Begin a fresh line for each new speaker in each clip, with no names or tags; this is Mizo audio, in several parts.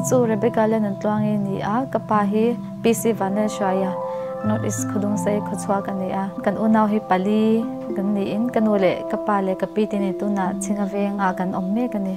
chu Rebecca Lalnuntluangi a ni a, ka pa hi PC Vanlalhruaia, North East Khawdungsei khawchhuak a ni a. Kan unau hi pali kan niin ka nu leh ka pa leh ka pi te nen tunah Chhinga vengah kan awm mek a ni.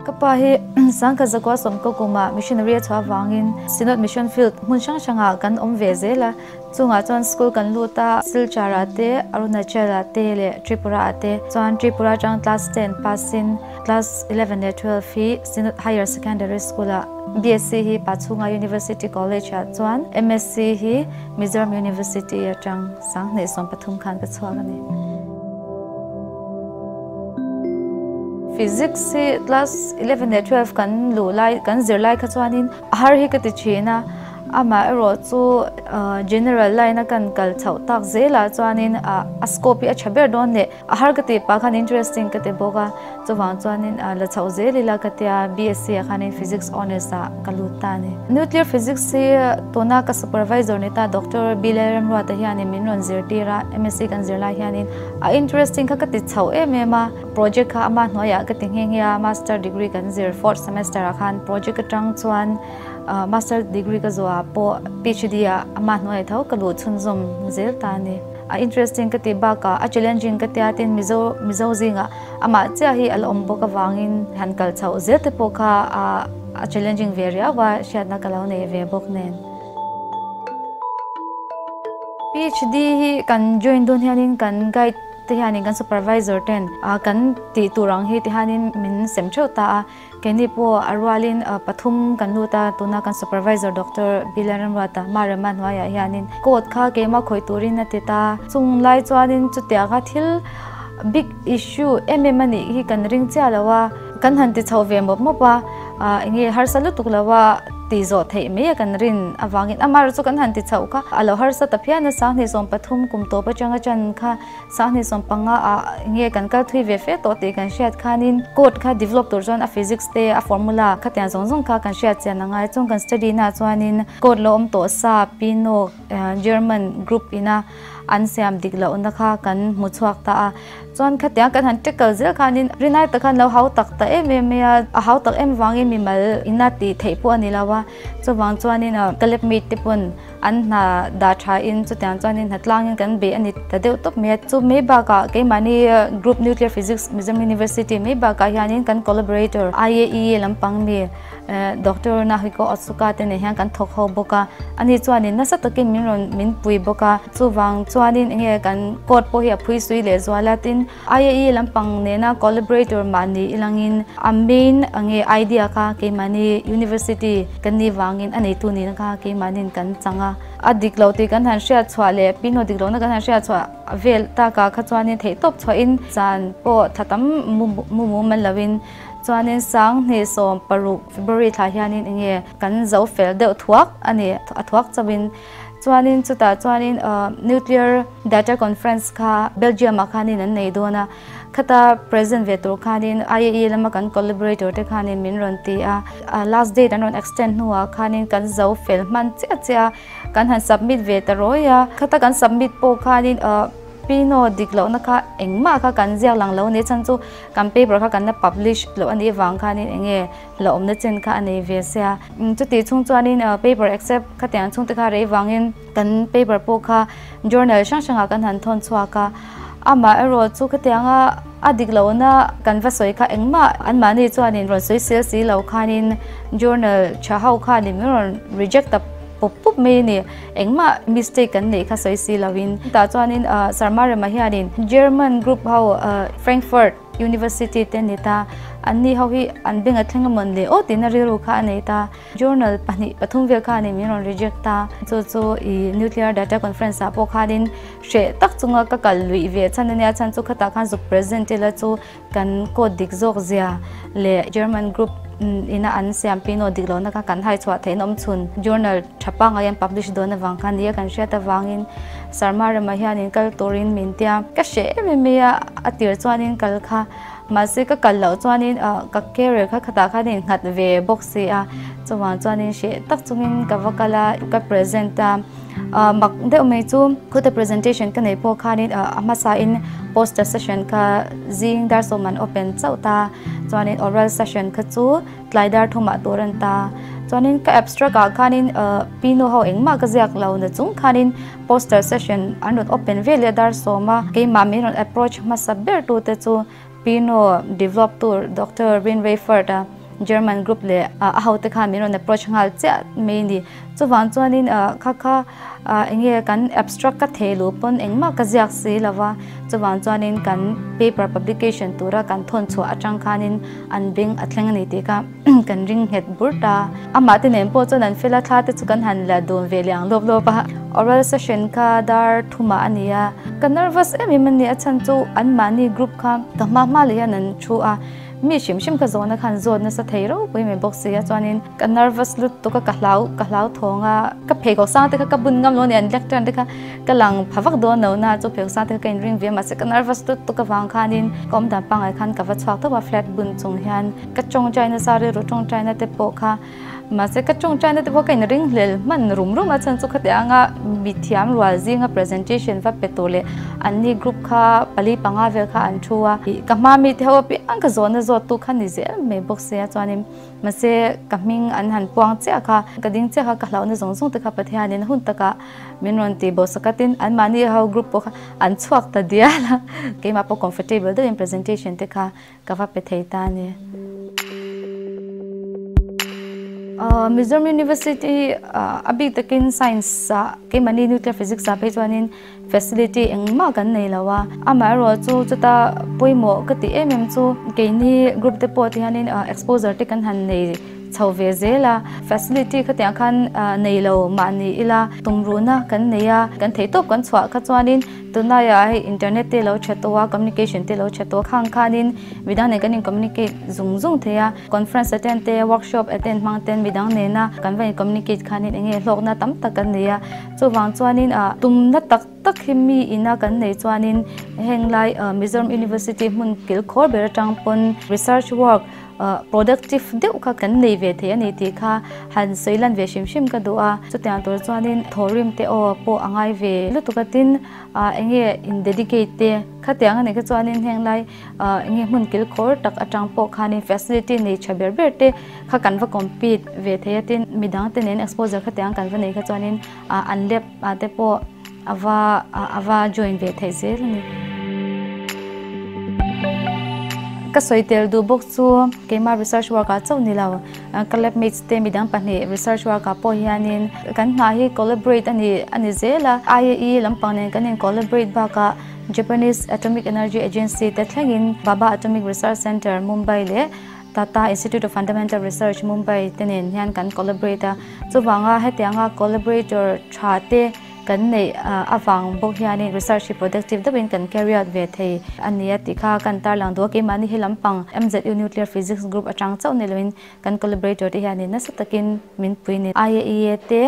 Ka pa hi Sangkhat Zakua Sawmkaw kumah missionary a chhuah avangin Synod Mission Field hmun hrang hrangah kan awm ve zel a. Chungah chuan school kan lut a, Silchar ah te, Arunachal ah te leh Tripura ah te. Chuan Tripura atang class ten pass in class 11 leh 12 hi Synod Higher Secondary School ah, BSc hi Pachhunga University College ah chuan MSc hi Mizoram University atang Sanghnih 13 khan ka chhuak a ni. Physics hi class 11 leh 12 kan luh lai kan zir lai kha chuanin a har hi ka ti thin a, amah erawh chu general line a kan kal chhoh tak zelah chuanin a scope hi a tha ber dawn leh A har ka tih pah khan interesting ka ti bawk a, chuvang chuanin la chhoh zel ila ka tia BSc ah khanin Physics Honours ah ka lut ta a ni. Nuclear Physics hi tuna ka supervisor ni ta Doctor B Lalremruata hianin min rawn zirtir a, MSc kan zir lai hianin a interesting kha ka ti chhoh em em a, project kha ama hnuaiah ka ti nghe nghe a, Master degree kan zir fourth semester ah khan project atang chuan Master degree ka zawh ah pawh PhD ah ama hnuaiah tho ka luh chhunzawm zel ta a ni. A interesting ka tih bakah a challenging ka tia tin Mizo Mizo zingah amah chiah hi a la awm bawk avangin han kal chhoh zel te pawh kha a challenging ve riau a hriatna ka lo nei ve bawk nen. PhD hi kan join dawn hianin kan guide te hianin kan supervisor ten kan tih tur ang hi ti hianin min sem theuh ta a. Keini pawh a rualin pathum kan lut a, tuna kan supervisor Doctor Bill Ramruata Marema hnuaiah hianin code kha keimah khawih turin a ti ta. Chung lai chuanin chutianga thil big issue em em a nih hi kan ring chiah lo a, kan han ti chho ve mawp mawp a, enge harsa lutuk lo a tih zawh theih mai a kan rin avangin amaherawhchu chu kan han ti chhoh kha a lo harsa ta phian a, sanghnih 13 kum tawp atanga chan kha Sanghnih 15 ah nge kan kal thui ve fe tawh tih kan hriat khanin code kha develop tur chuan a physics te a formula khatiang zawng zawng kha kan hriat chian a ngai. Chung kan study na chuanin code lo awm tawh sa Pino German group ina an siam dik lohna kha kan hmu chhuak ta a. Chuan khatiang kan han tackle zel khanin rinai tak khan lo hau tak ta em em mai a, a hau tak em vangin mimal ina tih theih pawh a ni lo a. Chuvang chuanin ka lab mate te pawn An hna dah tha in chutiang chuanin hna tlangin kan bei a ni ta deuh tawp mai a. Chu mai bakah keimahni Group Nuclear Physics Mizoram University mai bakah hianin kan collaborator IAEA lampang mi Doctor Nahiko Otsuka te nen hian kan thawk ho bawk a. Ani chuanin nasa takin min rawn min pui bawk a. Chuvang chuanin enge kan code pawh hi a phui sui leh zual a tin IAEA lampang nena collaborator mahni ilangin a main nge idea kha keimahni university kan nih vangin a neitu nihna kha keimahniin kan chang a. A dik lo tih kan han hriat chhuah leh pino dik lohna kan han hriat chhuah vel takah kha chuanin theihtawp chhuahin zan pawh thla tam mu mu man loin chuanin 2016 February thlah hianin enge kan zo fel deuh thuak a ni a thuak chauhin. Chuanin chutah chuanin Nuclear Data Conference kha Belgium ah khanin an nei dawn a, khata present ve tur khanin IAEA lama kan collaborator te khanin min rawn ti a, last date an rawn extend hnuah khanin kan zo fel hman chiah chiah a, kan han submit ve ta rawi a, khata kan submit pawh khanin Pino dik lohna kha engmah kha kan ziak lang lo a ni, chhan chu kan paper kha kan la publish loh a nih vang khanin enge hlauhawmna chen kha a nei ve sia. Chutih chhung chuanin paper accept khatiang chhungte kha rei vangin kan paper pawh kha journal hrang hrangah kan han thawn chhuak a. Amah erawh chu khatianga a dik lohna kan va sawi kha engmah anmahni chuanin rawn sawi sel si lo khanin journal tha ho khanin min rawn reject ta pup pup mai a ni. Engmah mistake kan neih kha sawi si loin. Tah chuanin Sarmarema hianin German group ho Frankfurt University te ni ta, an ni ho hi an beng a thleng a mawn le aw tiin a rilru kha a nei ta. Journal pahnih pathum vel khanin min rawn reject ta. Chu chu i Nuclear Data Conference ah pawh khanin hreh tak chunga ka kal luih ve chhan ania, chhan chu khatah khan zuk present ila chu kan code dik zawk zia leh German group ina an siam pin aw dik lohna kha kan hai chhuah theih na awm chhun. Journal tha pangngai an publish dawn avang khan nia kan hriat avangin Sarma ramah hianin kal turin min tia. Ka hreh em em mai a, a tir chuanin kal kha. Mahse ka kal loh chuanin ka career kha khatah khan in nghat ve bawk si a, chuvang chuanin hreh tak chungin ka va kal a, ka present a, mak deuh mai chu khuta presentation ka neih pawh khanin a hmasain poster session kha zing dar sawm an open chauh ta, chuanin oral session kha chu tlai dar thumah tur an ta, chuanin ka abstract ah khanin pino ho engmah ka ziak lo na chung khanin poster session an rawn open vel leh dar sawm a, keimah min rawn approach hmasa ber tute chu Pino develop tur Doctor Rin Rayford a German group leh a hote khan min rawn approach nghal chiah mai a ni. Chuvang chuanin kha kha enge kan abstract ka thei luh pawn engmah ka ziak si lo va, chuvang chuanin kan paper publication tura kan thawn chhuah atang khanin an beng a thleng a ni tih kha kan ring nghet bur ta. Amah te nen pawh chuan an fel a, thla te chu kan han la dun ve leh ang lawp lawp a. Oral session kha dar thumah a ni a, ka nervous em em a ni, a chhan chu anmahni group kha ka hma hma leh hian an thu a, mi hrim hrim kha zawhna khan zawt nasa thei ropui mai bawk si a, chuanin ka nervous lutuk a, ka hlau ka hlau thawng a, ka pheikhawk sang te kha ka bun ngam lo a ni, an lectern te kha ka lang pha vak dawn lo na, chu pheikhawk sang te kha ka inring ve a, mahse ka nervous lutuk avang khanin ka awm dan pangngai khan ka va chhuak tawp a, flat bun chung hian ka tawngtai nasa rilru tawngtai na te pawh kha mahse ka tawngtai na te pawh ka inring hlel hman rum rum a chhan chu khatiang anga mithiam rual zinga presentation va pe tur leh anni group kha pali panga vel kha an thu a ka hma mi te ho apiang ka zawhna zawt tu kha ni zel mai bawk sia chuanin mahse ka hming an han puang chiah kha ka ding chiah kha ka hlauhna zawng zawng te kha Pathianin hun takah min rawn tih bawk sak a tin anmahni ho group pawh kha an chhuak ta dial a keimah pawh comfortable deuhin presentation te kha Ka va pe thei ta a ni. Mizoram University a bik takin science ah keimahni nuclear physics ah phei chuanin facility engmah kan nei lo a. Amaherawh chu chuta pawimawh ka tih em em chu keini group te pawh tihianin exposure te kan han nei chho ve zel a. Facility khatiang khan nei lo mahni ila tumruhna kan nei a, kan theihtawp kan chhuah kha chuanin Tunlaiah hei internet te lo tha tawh a, communication te lo tha tawh a, khang khanin midang nen kan in communicate zung zung thei a, conference attend te, workshop attend hmang ten midang nena kan va in communicate khanin eng nge hlawkna tam tak kan nei a, chuvang chuanin ah tumna tak tak hi mi ina kan nei chuanin heng lai Mizoram University hmun kilkhawr ber atang pawn research work Productive deuh kha kan nei ve thei a ni tih kha han sawi lan ve hrim hrim ka duh a, chutiang tur chuanin thawhrim te aw pawh a ngai ve lutuk a tin eng nge in dedicate te khatiang a nih kha chuanin heng lai eng nge hmun kilkhawr tak atang pawh khanin facility nei tha ber ber te kha kan va compete ve thei a tin midang te nen exposure khatiang kan va nei kha chuanin an lab ah te pawh a va a va join ve theih zel a ni. Ka sawi tel duh bawk chu keimah research work ah chauh ni lo ka lab mates te midang pahnih research work ah pawh hianin kan hna hi collaborate a ni a ni zel a IAE lampang nen kan in collaborate bakah Japanese Atomic Energy Agency te thlengin Bhabha Atomic Research Centre Mumbai leh Tata Institute of Fundamental Research Mumbai te nen hian kan collaborate a, chuvanga hetianga collaborator tha te kan neih avang bawk hianin research hi productive deuhin kan carry out ve thei a ni a tih kha kan tarlang duh a, keimahni hi lampang MZU Nuclear Physics Group atang chauh ni loin kan collaborator te hianin nasa takin min pui ni. IAEA te,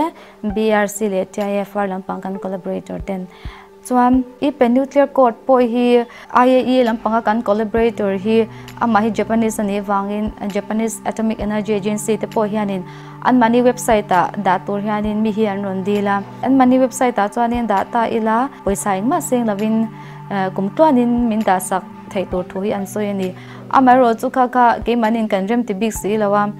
BRC leh TIFR lampang kan collaborator ten Chuan i pe nuclear code pawh hi IAEA lampanga kan collaborator hi amah hi Japanese a nih vangin Japanese Atomic Energy Agency te pawh hianin anmahni website ah dah tur hianin mi hi an rawn dil a. Anmahni website ah chuanin dah ta ila pawisa engmah seng lovin kum tluanin min dahsak theih tur thu hi an sawi a ni. Amaherawh chu kha kha keimahniin kan rem ti bik si lo a,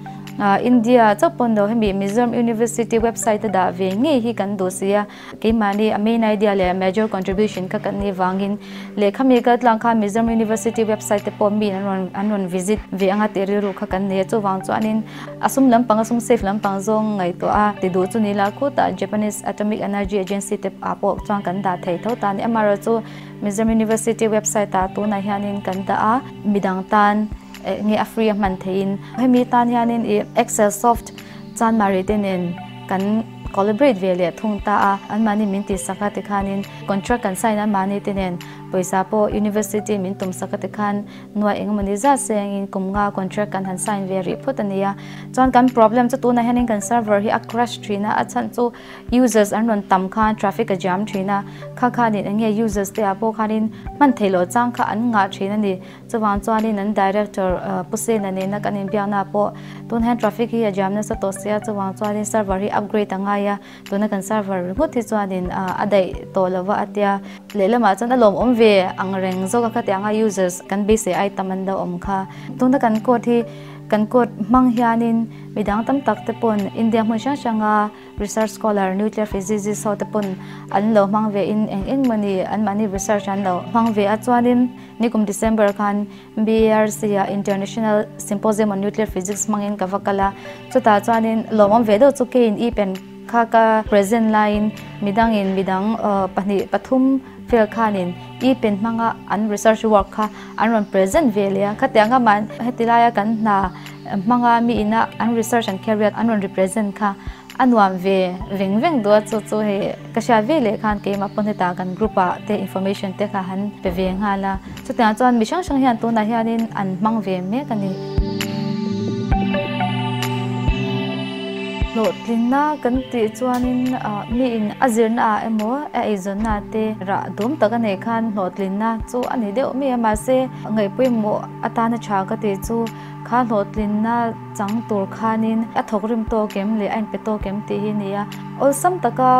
India chauh pawn lo hemi Mizoram University website a dah ve ngei hi kan duh si a. Keimahni a main idea leh major contribution kha kan nih vangin lehkha mi kal tlang kha Mizoram University website te pawh mi an rawn an rawn visit ve anga tih rilru kha kan nei a, chuvang chuanin a sum lampang a sum safe lampang zawng ngaihtuah a ti duh chu ni la khutah Japanese Atomic Energy Agency te ah pawh chuan kan dah thei tho ta a ni. Amaherawhchu chu Mizoram University website ah tunah hianin kan dah a, midang tan nge a free a hman theihin hemi tan hianin ih Excel soft Chanmari te nen kan collaborate ve leh thung ta a, anmahni min tih sak a tikhanin contract kan sign anmahni te nen Pawisa pawh University min tum sak a tikhan nuai engemaw ni zat sengin kum nga contract kan han sign ve rih phawt a nia. Chuan kan problem chu tunah hianin kan server hi a crash thin a, a chhan chu users an rawn tam khan traffic a jam thin a, kha khanin eng nge users te ah pawh khanin hman theih loh chang kha an ngah thin a ni. Chuvang chuanin an director Pu Sena nena kan inbiakna pawh tun hian traffic hi a jam nasa tawh sia, chuvang chuanin server hi upgrade a ngai a, tuna kan server ringawt hi chuanin a daih tawh lova a tia. Lehlamah chuan a lawmawm ve ang reng zawk a khatianga users kan beisei ai tam an lo awm kha. Tuna kan code hi kan code hmang hianin midang tam tak te pawn India hmun hrang hranga Research scholar, nuclear physicist ho te pawn an lo hmang ve in eng eng mawni anmahni research an lo hmang ve a. Chuanin nikum December khan BARC ah International Symposium on Nuclear Physics hmangin ka va kal a. Chutah chuanin lawmawm ve deuh chu keiin e-pen kha ka present laiin midangin midang pahnih pathum vel khanin e-pen hmanga an research work kha an rawn present ve leh a. Khatiang a mah heti laia kan hna hmanga mi ina an research an carry out an rawn represent kha a nuam ve veng veng duh a, chu chu hei ka hriat ve leh khan keimah pawn hetah kan group ah te information te kha han pe ve nghal a, chutiang chuan mi hrang hrang hian tunah hianin an hmang ve mek a ni. Hlawhtlinna kan tih chuanin mi in a zirna ah emaw a eizawnna te rah dum tak a neih khan hlawhtlinna chu a ni deuh mai a, mahse ngaihpawimawh atana tha ka tih chu Kha hlawhtlinna chang tur khanin a thawk rim tawk em leh a inpe tawk em tih hi a ni a. Awlsam taka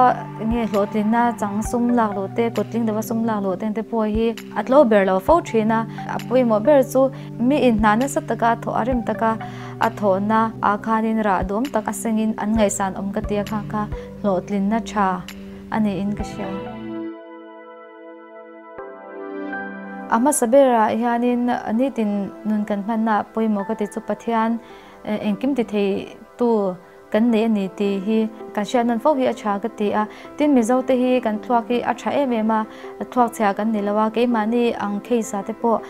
nge hlawhtlinna chang sum lak luh te, kutling deuha sum lak luh te te pawh hi a tlo ber lo fo thin a. A pawimawh ber chu mi inhna nasa taka a thawh a rim taka a thawhna ah khanin rah duam tak a sengin an ngaihsan awm ka ti a kha kha hlawhtlinna tha a niin ka hria. A hmasa berah hianin nitin nun kan hmanna pawimawh ka ti chu Pathian engkim ti thei tu kan nei a ni tih hi kan hriat nawn fo hi a tha ka ti a. Tin Mizo te hi kan thluak hi a tha em em a, thluak chhia kan ni lo a, keimahni ang case ah te pawh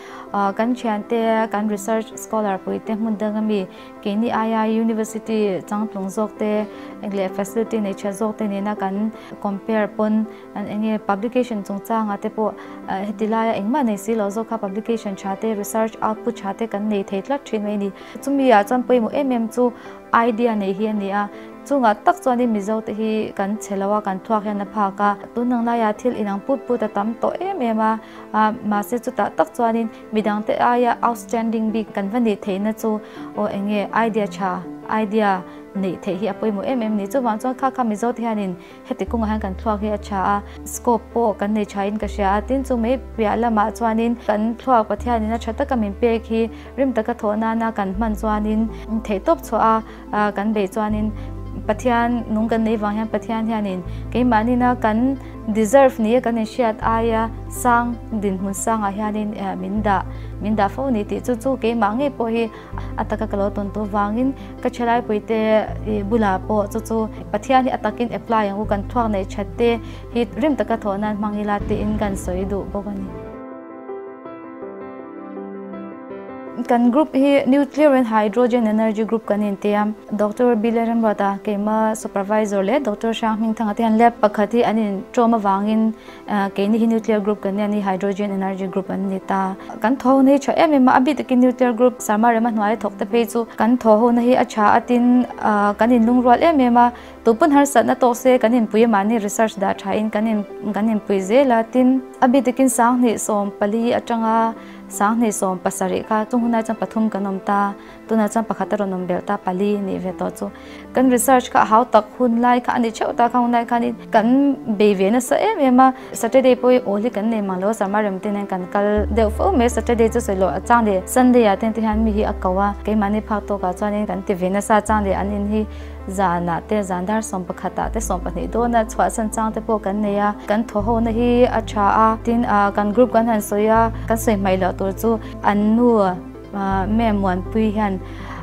kan thiante kan research scholar pui te hmun dang ami Keini aia University changtlung zawk te leh facility nei tha zawk te nena kan compare pawn an enge publication chungchanga te pawh heti laia engmah nei si lo zawk kha publication tha te research output tha te kan nei thei tlat thin mai a ni. Chumi ah chuan pawimawh em em chu idea nei hi a ni a, chungah tak chuanin Mizo te hi kan chhe lo a, kan thluak hian a phak a, tun ang laiah thil inang put put a tam tawh em em a, mahse chutah tak chuanin Midangte aia outstanding bik kan va nih theihna chu aw enge idea tha, idea neih theih hi a pawimawh em em ni. Chuvang chuan kha kha Mizo te hianin heti kawngah hian kan thluak hi a tha a, scope pawh kan nei thain ka hria a. Tin chu mai piah lamah chuanin kan thluak Pathianin a tha taka min pek hi rim taka thawh nana kan hman chuanin theihtawp chhuah a kan beih chuanin Pathian nung kan nei vang hian Pathian hianin keimahni kan deserve ni a kan inhriat aia sang dinhmun sangah hianin min dah min dah fo ni tih chu chu keimah ngei pawh hi a taka ka lo tawn tawh vangin ka thalaipuite bulah pawh chu chu Pathian hi a takin apply ang u kan thluak neih that te hi rim taka thawh nan hmang ila tiin kan sawi duh bawk a ni. Kan group hi Nuclear and Hydrogen Energy Group kan inti a, Doctor Billy Remruata keima supervisor leh Doctor Hrang Hmingthanga te hian lab pakhat hi an inṭawm avangin keini hi Nuclear Group kan nia ni Hydrogen Energy Group an ni ta. Kan thawhna hi ṭha em em a, a bik takin Nuclear Group Sarma Rema hnuaia thawk te phei chu kan thawhhona hi a ṭha a tin kan inlungrual em em a, tupun harsatna tawk se kan inpui a mahni research dah ṭhain kan in kan inpui zel a, tin a bik takin 2014 aṭanga 2017 kha chung hunah chuan pathum kan awm ta, tunah chuan pakhat a rawn awm belh ta, pali nih ve tawh chu. Kan research kha a hau tak hun lai kha a ni theuh ta kha hun lai khanin kan bei ve nasa em em a, Saturday pawh hi awl hi kan nei mang lo a, Sarma rem te nen kan kal deuh fo mai a, Saturday chu sawi loh a chang leh Sunday ah te hian mi hi a ko a, keimahni phak tawkah chuanin kan ti ve nasa a chang leh an in hi Zanah te, zan dar 11 ah te, 12 dawna chhuahsan chang te pawh kan nei a, kan thaw ho na hi a tha a, tin kan group kan han sawi a, kan sawi hmaih loh tur chu an nu Ma'am Muanpui hian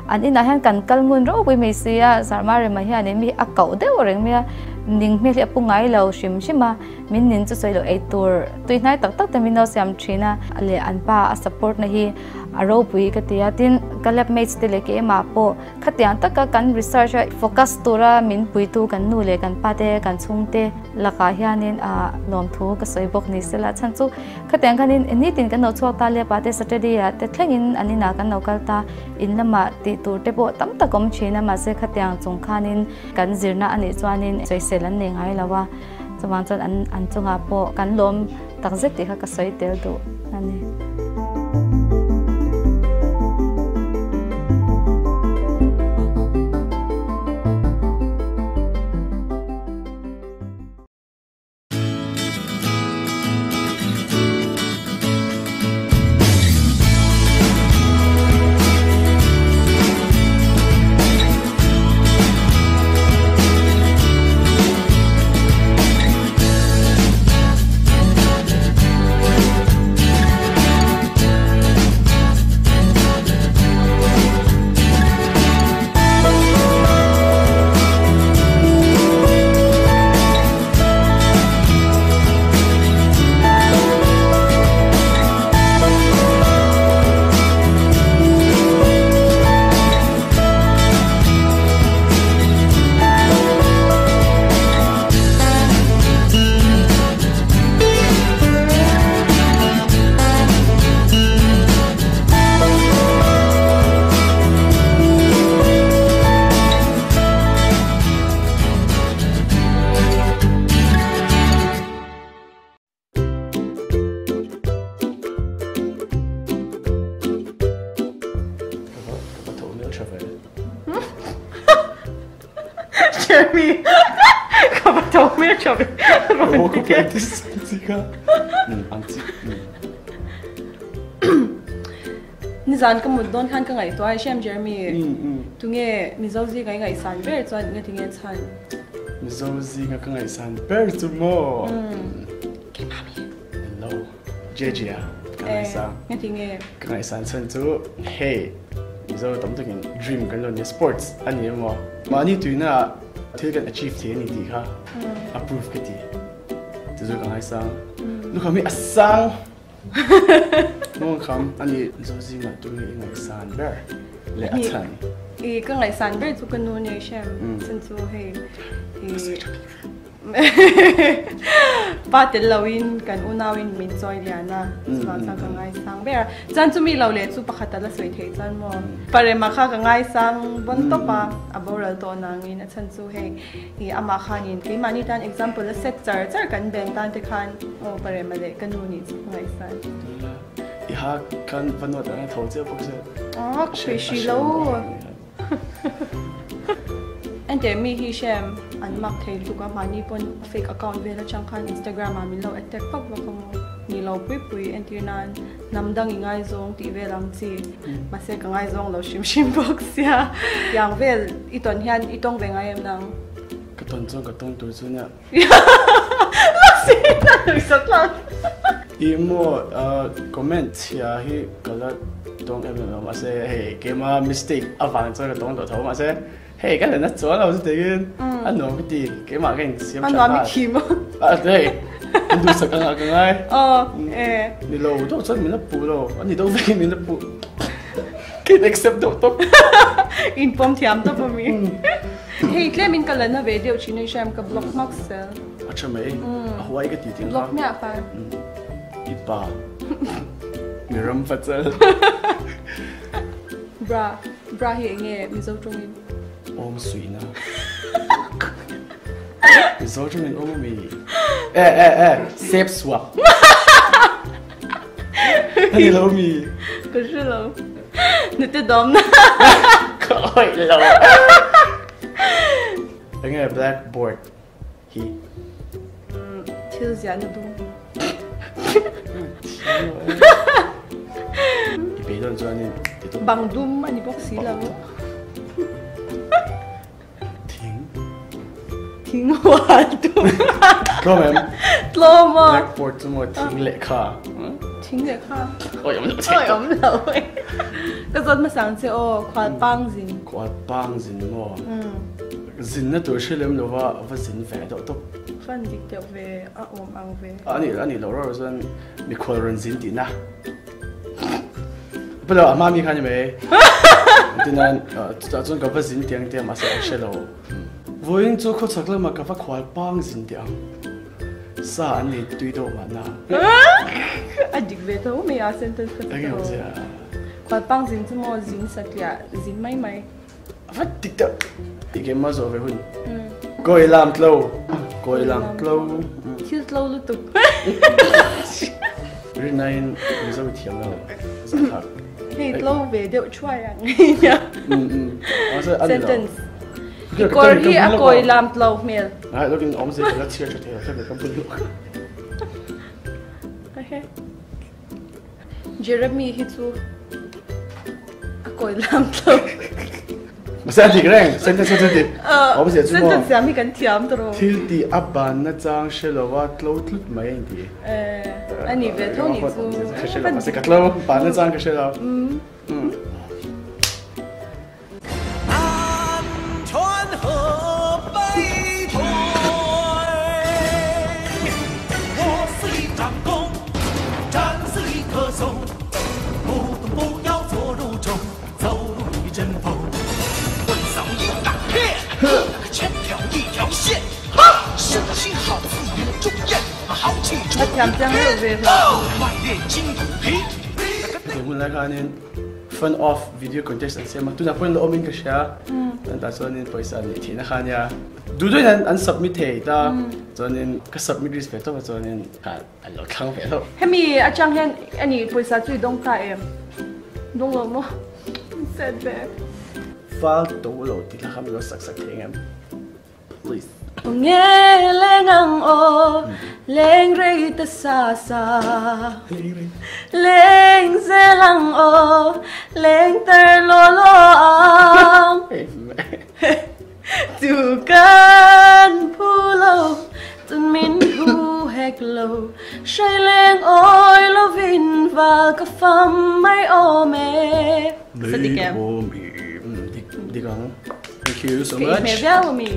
an inah hian kan kal ngun ropui mai si a, Sarma Rema hianin mi hi a koh deuh reng mai a, ning hmel hi a pu ngai lo hrim hrim a, min nin chu sawi loh ei tur tui hnai tak tak te min lo siam thin a, leh an pa a support na hi. a ropui ka ti a. Tin, ka lab mates te leh keimah pawh khatiang taka kan research a focus tura min puitu kan nu leh kan pa te, kan chhungte lakah hianin lawmthu ka sawi bawk ni sela. Chhan chu khatiang khanin nitin kan lo chhuak ta leh pate Saturday ah te thlengin an inah kan lo kal ta, in lamah tih tur te pawh tam tak awm thin a, mahse khatiang chung khanin kan zirna a nih chuanin sawisel an nei ngai lo a, chuvang chuan an an chungah pawh kan lawm tak zet tih kha ka sawi tel duh a ni.
Jeremy, ka va tho hmel tha ve.
Rawn ti teh.
Nizan ka mut dawn khan ka ngaihtuah a hriam Jeremy. Tunge Mizo zinga i ngaihsan ber chuan nge tinge chhan?
Mizo zinga ka ngaihsan ber chu maw?
Keimah mi?
Hello, JJ a ka ngaihsan.
Nge tinge?
Ka ngaihsan chhan chu hei Mizo tam takin dream kan lo nia sports a ni emaw mahni tuina ah thil kan achieve thei a ni tih kha a proof ka ti. Chu chu ka ngaisang. Lukham hi a sang. Mawng kham a ni. Mizo zingah tu nge i ngaihsan ber leh a chhan?
I ka ngaihsan ber chu ka nu nia i hriam chhan chu hei i pa tel loin kan unauin min chawi lian a chuvang chuan ka ngaisang ber a. Chuan chumi lo leh chu pakhat a la sawi theih chuan maw Parema kha ka ngaisang bawn tawp a, a boral tawh nangin a chhan chu hei I amah khanin keimahni tan example a set char char kan ben tan te khan aw Parema leh ka nu nih chu ka ngaihsan.
I ha khan va nawt ang a tho chiah bawk se.
Aw ka sawi hri lo. Enteh mi hi hrem an mak thei lutuk a mahni pawn fake account vel atang khan Instagram ah min lo attack vak vak a maw ni lo pui pui entir nan hnam dang i ngaizawng tih vel ang chi mahse ka ngaizawng lo hrim hrim bawk sia tiang vel i tawn hian i tawng ve ngai em nang?
Ka tawn chuan ka tawng tur chu nia.
Mahse na nuih sat hlak.
I maw comment chhia hi ka la tawng em em lo mahse hei keima mistake avang chuan ka tawng tawh tho mahse Hei ka lena chuan lo chu tiin a nuam ka ti keimah ka insiam
tha a nuam i khim
a hei in duhsak ang ah ka ngai
aw e
ni lo deuh chuan min la puh lo a ni deuh vekin min la puh ka in accept deuh tawp
in pawm thiam tawp a mi hei tlem in ka lena ve deuh thin a i hriam ka block hmak sel
a tha mai a huai ka ti ting
block hmiah kha
i pa mi ram pachal
bra Bra hi eng nge Mizo tawngin?
Awm suihna. Mizo tawngin awm ami? E e e sep suak. Ani lo mi?
Ka hre lo. Nute dawmna.
Ka awih lo. Eng nge blackboard hi?
Thil ziahna dum.
I beidawn chuanin ti tawp.
Bang dum a ni bawk si lo.
Thing.
Thing hual dum.
Tlawm em?
Tlawm a.
Blackboard chu maw thing lehkha.
Thing lehkha.
Oi awm lo.
Oi awm lo. Ka zawt hmasang che aw khual pang zin.
Khual pang zin maw? Zinna tur hre lem lova va zin ve deuh tawp.
Fan dik deuh ve a awm ang ve.
A nih a nih loh reuh chuan mikhual rawn zin tihna. Palo a hma mi kha ni mai. Tinan chutah chuan ka va zin tiang te mahse a hre lo. Vawiin chu khawchhak lamah ka va khual pang zin teh ang. Sa an nei tui deuh mahna.
A dik ve tho mai a sentence kha chu.
Enge awm zia?
Khual pang zin chu maw zin satliah zin mai mai.
A va dik deuh. Ti ke ma zawh ve hun. Kawi lam tlo. Kawi lam tlo.
Thil tlo lutuk.
Rinain Mizo i thiam lo. Zahthlak.
Hei tlo ve deuh thuai ang nia. Sentence. I kawr hi a kawi lam tlo hmel.
Ai lokin awm zia ka la chhiar tha thei lo ka bul luh.
Jeremy hi chu a kawi lam tlo.
Mahse a dik reng, sentence chu dik. Awm zia chu maw?
Sentence siam hi kan thiam tawh.
Thil tih a banna chang hre lova tlo tlut mai a inti.
A ni ve tho ni chu.
Ka hre lo, mahse ka tlo, banna chang ka hre lo.
A thiam chiang deuh ve hlauh.
Hmun lai khanin Fun off video contest an siam a, tunah pawhin la awmin ka hria. Chuan tah chuanin pawisa neih theihna kha ania. Duh duhin an submit thei ta, chuanin ka submit risk ve tawp a chuanin kha an lo thlang ve hlauh.
Hemi atang hian ani pawisa chu i dawng ta em? Dawng lo maw? Sad ve.
Fal to lo tih hla kha min lo sak sak thei ang em? Please.
Nge leng ang aw, leng rei ta sa sa. Leng zel ang aw, leng tar lo lo ang. Tu kan phu lo, tu min phu hek lo. Hrai leng awi lovin val ka fam mai awm e. Sa dik em?
Dik, dik ang. Thank you so much.
Ka ihmeh viau ami.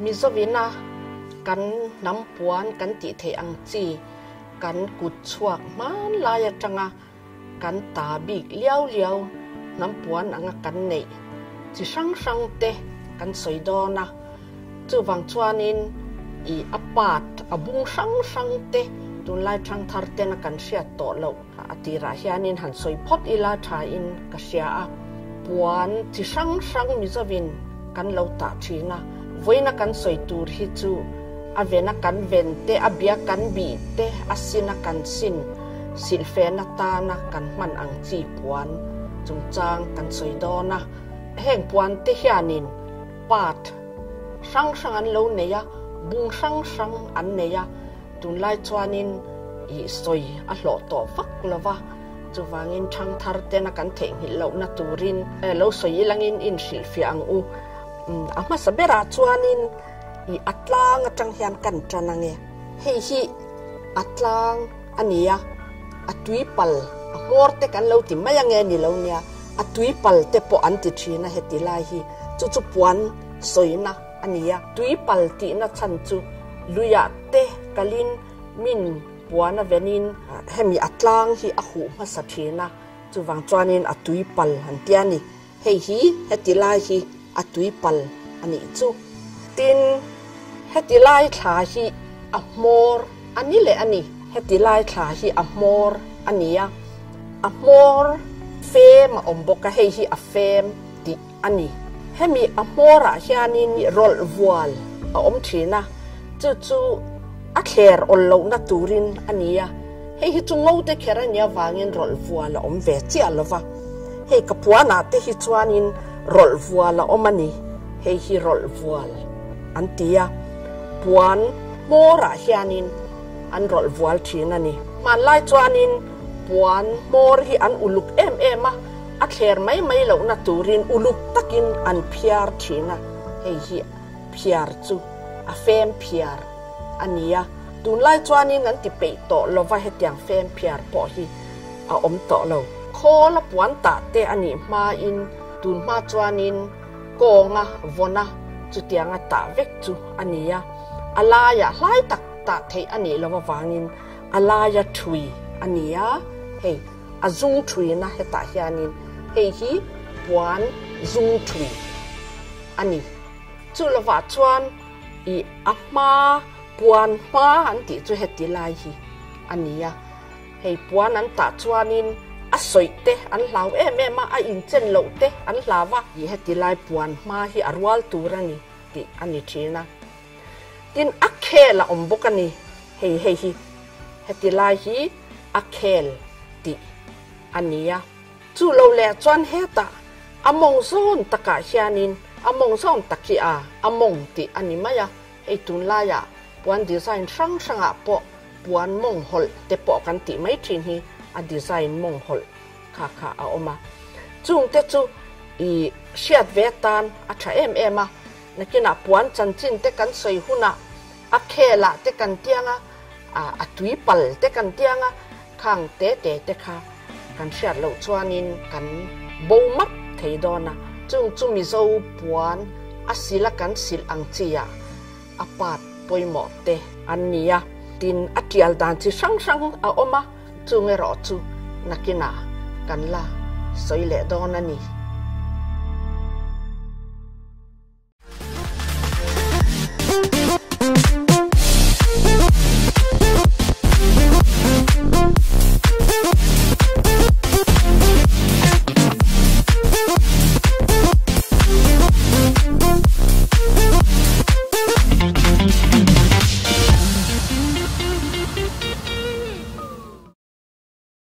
Mizovina kan hnam puan kan tih theih ang chi kan kut chhuak hmanlai atanga kan ta bik liau liau hnam puan anga kan neih chi hrang hrang te kan sawi dawn a. Chuvang chuanin i a part a bung hrang hrang te tunlai thangthar tena kan hriat tawh loh a tirah hianin han sawi phawt ila thain ka hria a. Puan chi hrang hrang Mizovin kan lo tah thin a, vawiina kan sawi tur hi chu a vena kan ven te, a bia kan bih te, a sina kan sin, silhfen atana kan hman ang chi puan chungchang kan sawi dawn a. Heng puan te hianin part hrang hrang an lo nei a, bung hrang hrang an nei a, tunlai chuanin ih sawi a hlawh tawh vak lo va, chuvangin thangthar tena kan theihnghilh lohna turin lo sawi ilangin inhrilhfiah ang u. A hmasa berah chuanin ih a tlang atang hian kan tan ang e, hei hi a tlang a ni a, a tuipal a hmawr te kan lo ti mai ang e ni lo nia, A tui pal te pawh an ti thin a heti lai hi chu chu puan sawina a ni a. Tui pal tihna chhan chu luiah te kalin min puan a venin hemi a tlang hi a huh hmasa thin a, chuvang chuanin a tui pal an ti a ni. Hei hi heti lai hi a tui pal a nih chu. Tin, heti lai thla hi a hmawr a ni leh a ni. Heti lai thla hi a hmawr a ni a. A hmawr fem a awm bawk a, hei hi a fem tih a ni. Hemi a hmawrah hianin rawlh vual a awm thin a, chu chu a thler awl lohna turin a ni a. Hei hi chu ngo te kher a nih avangin rawlh vual a awm ve chiah lo va. Hei ka puanah te hi chuanin rawlh vual a awm a ni, hei hi rawlh vual an ti a. Puan hmawrah hianin an rawlh vual thin a ni. Hmanlai chuanin Puan hmawr hi an uluk em em a, a thler mai mai lohna turin uluk takin an phiar thin a, hei hi phiar chu a fem phiar a ni a. Tunlai chuanin an ti peih tawh lova hetiang fem phiar pawh hi a awm tawh lo. Khawl a puan tah te a nih hmain tun hma chuanin kawnga vawna chutianga tah vek chu a ni a, a laiah hlai tak tah theih a nih loh avangin a laia thui a ni a, hei a zung thuina hetah hianin hei hi puan zung thui a ni. Chu lovah chuan i a hma puan hma an tih chu heti lai hi a ni a, hei puan an tah chuanin a sawih te an hlau em em a, a inchen loh te an hlau a, i heti lai puan hma hi a rual tur a ni tih a ni thin a. Tin a khel a awm bawk a ni, hei hei hi heti lai hi a khel tih a ni a. Chu lo leh chuan hetah a mawng zawn takah hianin a mawng zawn tak hi a a mawng tih a ni mai a, hei tunlaiah puan design hrang hrangah pawh puan mawng hawlh te pawh kan tih mai thin hi a design mawng hawlh kha kha a awm a. Chungte chu i hriat ve tan a tha em em a, nakinah puan chanchin te kan sawi hunah a khelah te kan tiang a, a tui pal te kan tiang a, khang te te te kha kan hriat loh chuanin kan bo map thei dawn a, chung chu Mizo puan a sil a kan silh ang chi ah a part pawimawh te an ni a, tin a tial dan chi hrang hrang a awm a, chung erawh chu nakinah kan la sawi leh dawn a ni.